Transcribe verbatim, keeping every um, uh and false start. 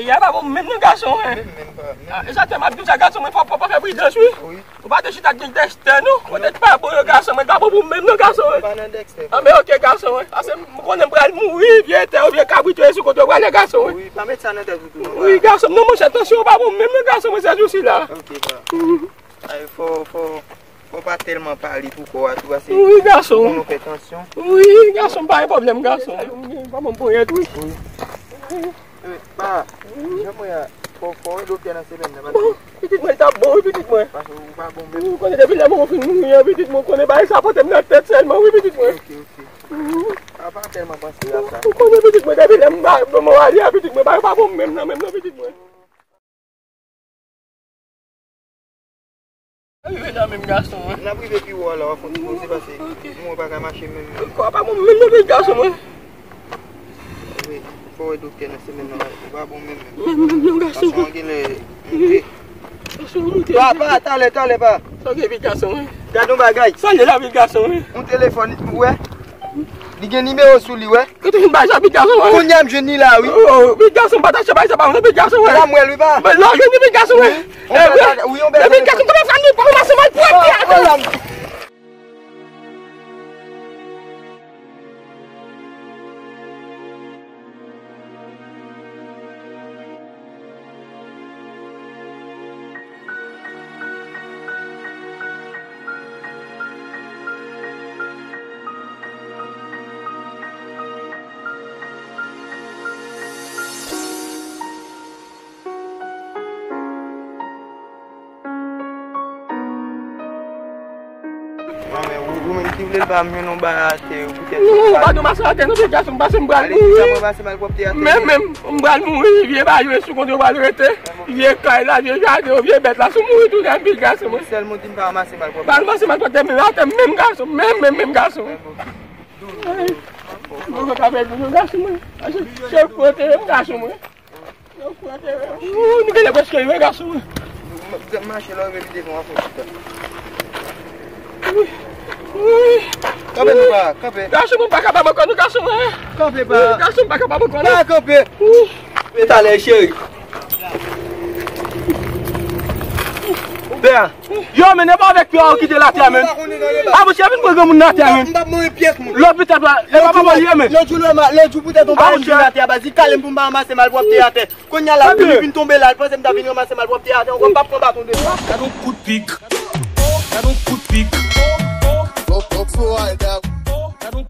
Ya pa bon menm non gason, hein. Menm, menm pa, menm. Ah, e sa te m ap di w sa gason, men fò, fò pa fè pridans, wi. Wi. Ou pa te chita ak Dexter, non. Kote pa bon yo gason, men pa bon pou menm non gason, hein. Pa nan Dexter. Ah, men ok gason, hein. Paske m konnen m pral mouri, vye tè ou vye kabrit yo sou kote yo pral nan gason, hein. Wi, pa met sa nan tèt ou tou, non. Wi, gason, non, monchè, tansyon pa bon menm non gason, men se jou sila. Ok, pa. Ay, fò, fò, fò pa tèlman pale pou kò a tou, paske wi, gason. Pou nou fè tansyon. Wi, gason, pa gen pwoblèm, gason. Pa bon ponyèt, wi. Wi. Eh, pa, jan mwen a, fò, fò wè doktè nan semèn nan, paske bon, pitit mwen, l t ap bon, wi, pitit mwen. Paske ou pa bon menm. Ou konnen depi lè mwen fin mouri an, pitit mwen, ou konnen bagay sa pote m nan tèt sèlman, wi, pitit mwen. Ok, ok. Pa, pa tèlman panse a sa. Ou konnen pitit mwen, depi lè m pa, mwen ale a pitit mwen, bagay pa bon menm nan, menm nan, pitit mwen. Rive nan menm gason, wi. N ap rive pi wo a la, w ap fè yon ti poze paske mwen pa ka mache menm. Kò a pa bon menm non, pitit gason mwen. Wi, fò wè doktè nan semèn nan, ou pa bon menm menm. Menm, menm non, gason. Tansyon an genlè monte. Tansyon an monte. Pa, pa, talè, talè, pa. Sa w gen, pitit gason mwen? Gad yon bagay. Sa w gen la, pitit gason mwen? Yon telefòn, ou wè? Li gen nimewo sou li, wè. Kote w jwenn bagay sa, pitit gason, wè? Kounye a m jwenn li la, wi. Oh, pitit gason, pa ta chè bagay sa, pa mwen, pitit gason, wè. La m wè l, wi, pa. Ben, la w jwenn li, pitit gason, wè. Wi, yon bèl, wi, yon bèl telefòn. Pitit gason, kòman sa nou pa ranmase malpwòpte a tou? Non, men ou, ou menm ki vle l pa m jwenn yon bagay atè, poutèt non, ou pa ranmase atè, non, pitit gason, m pase m pral mouri. Sa mwen pase malpwòpte atè. Men, men, m pral mouri, vye bagay yo sou kont yo pral rete, vye kay la, vye jaden yo, vye bèt la, si w mouri tou, pitit gason mwen. Sèl moun di m pa ranmase malpwòpte. Pa ranmase malpwòpte, men atè, menm gason, menm, menm, menm gason. Ay, mwen pa ka pèdi non, gason mwen. Se, se pwoteje m, gason mwen. Ou, nou genlè prèske rive, gason. M ap mache la, rive pi devan, w ap fè chita. Kanpe nou pa, kanpe. Gason, mwen pa kapab ankò, non, gason, hein. Kanpe pa. Gason, mwen pa kapab ankò, non. Pa kanpe. Wi. E talè, cheri. Pè a. Yo, men e pa avèk pye a ou kite l atè a, men. A, monchè, vin pran granmoun nan atè a, men. M p ap manje pyès moun. Lòpital la, e pa papa li ye, men. Lòt jou, lòt jou poutèt yon baton m vin atè a, baz, li kale m pou m pa ranmase malpwòpte atè. Kounye a la, pou li vin tonbe la, li panse m ta vin ranmase malpwòpte atè ankò, m p ap pran baton de. Gad yon kout pik. Gad yon kout pik. Gad yon